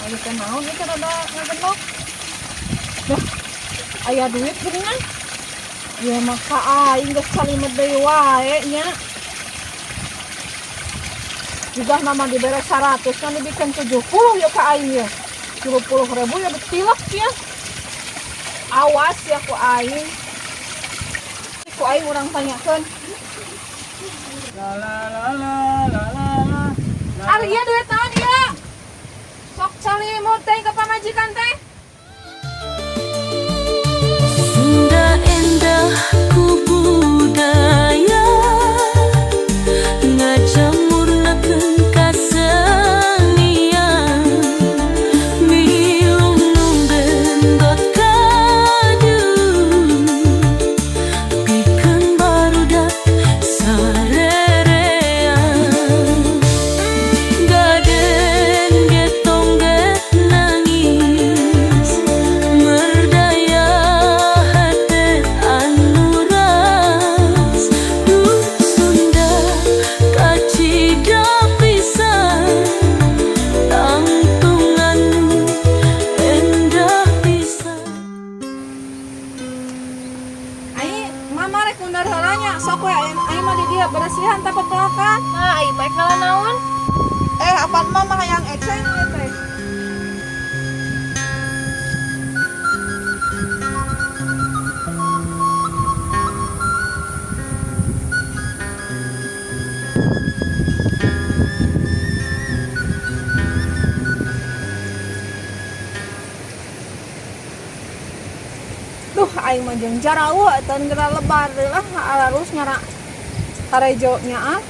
Ayo teh naon ieu teh rada ngagendok. Dah, aya duit geuningan. Ieu mah ka aing geus salimet deui wae nya. Juga nama dibere 100 kan dibikin 70 ya ka aing ya. 70 ribu ya betilak ya. Awas ya ku aing. Ku aing urang tanyakeun. La la la la la la la. Ari ieu duit naon ieu? Sok salimut teh ka pamajikan teh. Sunda endah ku budaya, ngajamurnakeun kasenian, milu nu gendot kadu pikeun barudak sarerean. Gaden ge tongget nangis, merdaya hate anu ras. Duh Sunda, kacida pisan, tangtunganmu endah pisan. Aing mama rek ngundar heula nya, sok we aing aing mah di dieu beresihan teh pepelakan. Nah, aing mah ngala naon? Eh, apaan mama hayang eceng ieu teh? Duh, aing mah jeung jarauh eta geura lebar deui lah ararus nyara karejo nya ah.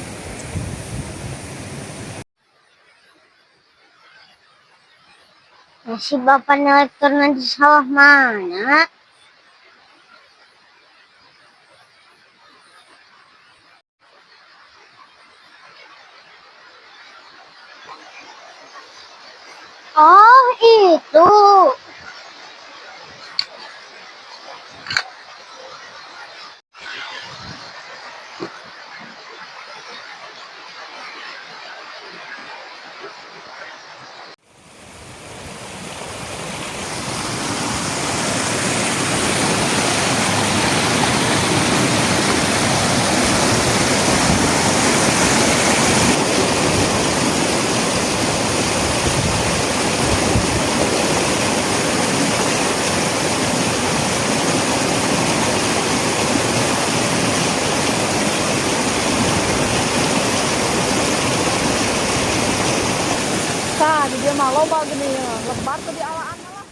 Nah, si bapak nelektorna di sawah mana? Oh, itu. Tah, di dieu mah loba geuning lebar teu dialaan mah lah.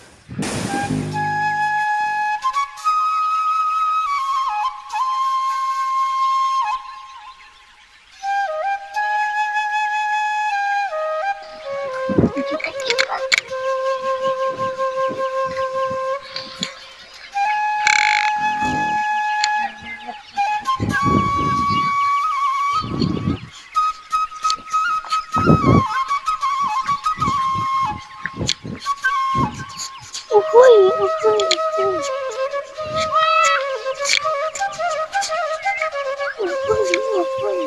Uhuy, uhuy, uhuy. Uhuy, uhuy.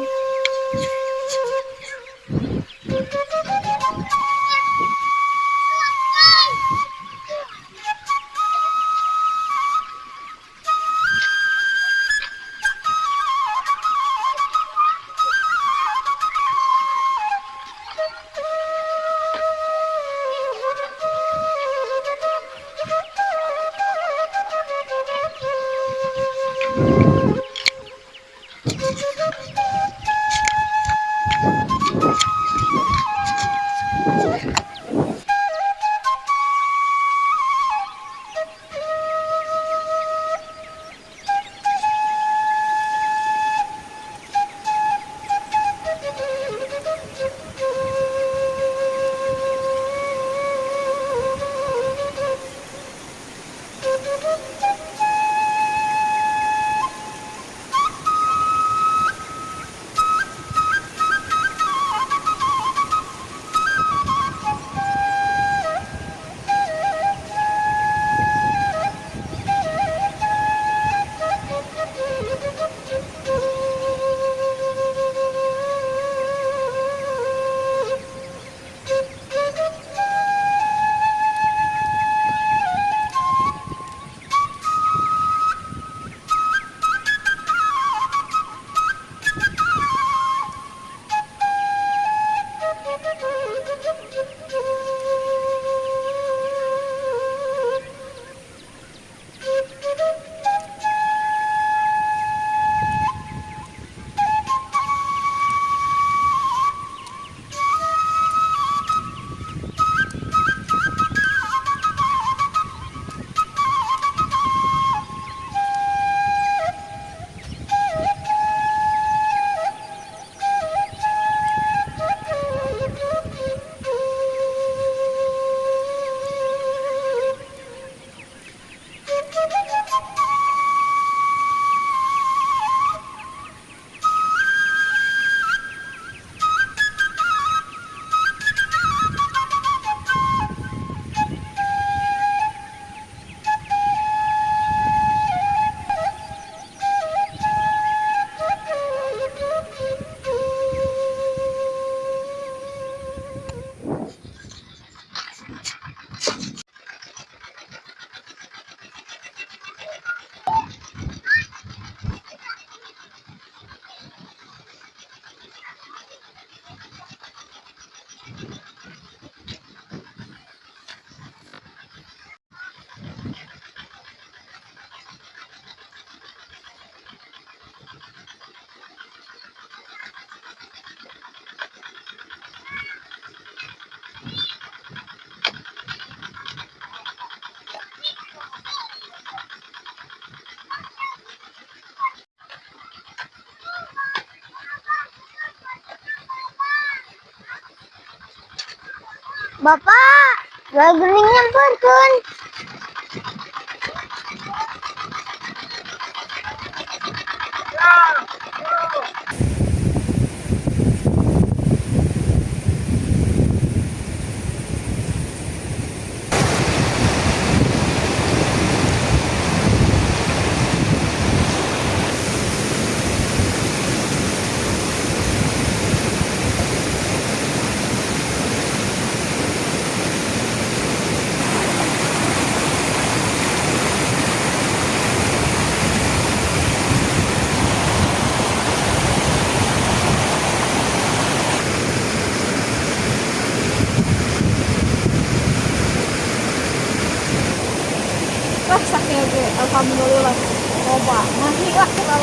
Bapak, geuning nyamperkeun. Lah sakieu ge alhamdulillah loba. Mahi lah ku mah.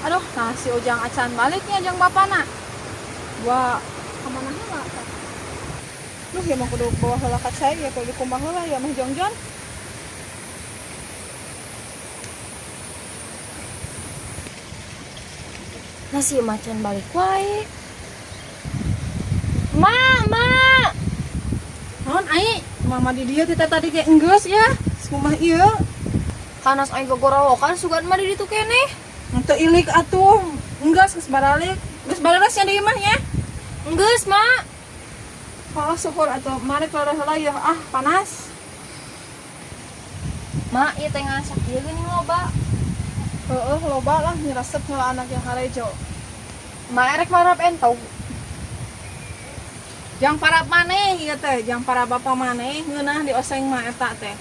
Aduh, nah si Ujang acan baliknya jang bapana. Gua kemana heula tah? Duh, ya mah kudu bawa heula ka cai ya kudu dikumbah heula ya mah jongjon. Nah si macan balik wae. Ma, ma. Naon ai? Mama di dieu teh tadi ge enggeus ya. Kumaha ieu? Kanas aing gogorowokan sugan mah di ditu keneh. Henteu ilik atuh. Enggeus geus baralik. Geus baleres nya di imah nya. Enggeus, Ma. Oh, syukur atuh. Mari keluar heula ya. Ah, panas. Ma, ieu teh ngasak ieu geuning loba. Heeh, loba lah nyiresep heula anak yang harejo. Ma erek marap entog. Jang para maneh ieu teh, jang para bapa maneh ngeunah di oseng mah eta teh.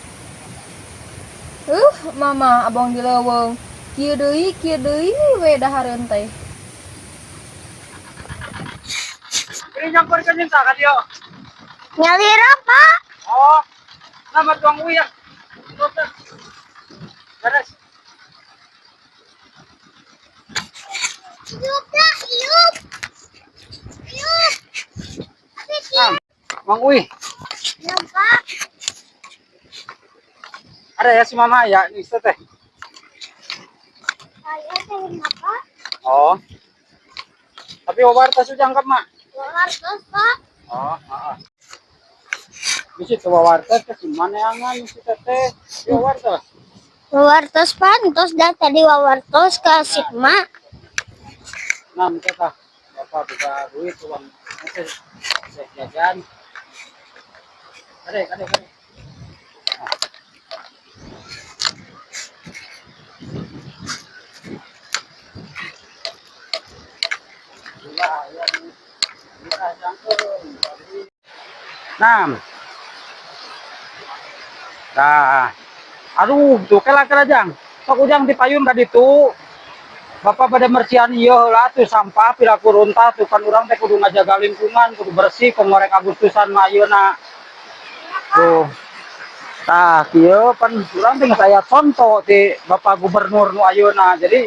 Mama abang di leuweung. Kieu deui we dahareun teh. Ini nyamperkeun jeung saha ka dieu? Nyalira, Pak. Oh. Nama tuang uy ya. Beres. Iup lah, iup. Iup. Nah, Mang Uy, Ya, Pak. ada ya si Mama ya, ini teh. Saya teh Pak. Oh. Tapi wawartos ujang ke mak. Wartos, Pak. Oh, heeh. Bisi tuh wawartos ke mana yangan si teteh. Si wawartos. Wawartos, Pak. Entos dah tadi wawartos ke Sigma. Nah, minta tah. Bapak buka duit uang. Nanti saya jajan. Kade, kade, kade. Nah. Nah. Nah. Aduh, tuh kela kela jang. Sok ujang dipayun ka ditu. Bapak pada mercian ieu heula tuh sampah piraku runtah tuh kan urang teh kudu ngajaga lingkungan, kudu bersih kongorek Agustusan mah ayeuna. Tuh. Tah, kieu pan urang teh geus aya contoh ti Bapak Gubernur nu ayeuna. Jadi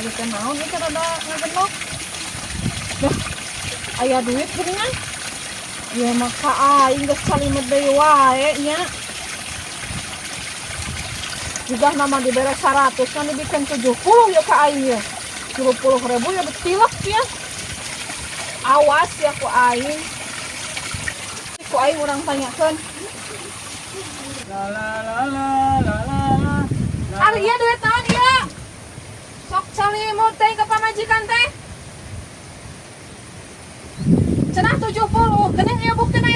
Ayo teh naon ieu teh rada ngagenok. Dah, aya duit geuningan. Ieu mah ka aing geus calimet deui wae nya. Jigana mah dibere 100 kan dibikin 70 ya ka aing ya. 30 ribu ya betilek ya. Awas ya ku aing. Ku aing urang tanyakeun. La la la la la la la. Ari ieu duit naon ieu? Sok calimut teh ke pamajikan teh. Cenah 70, geuning ieu buktina.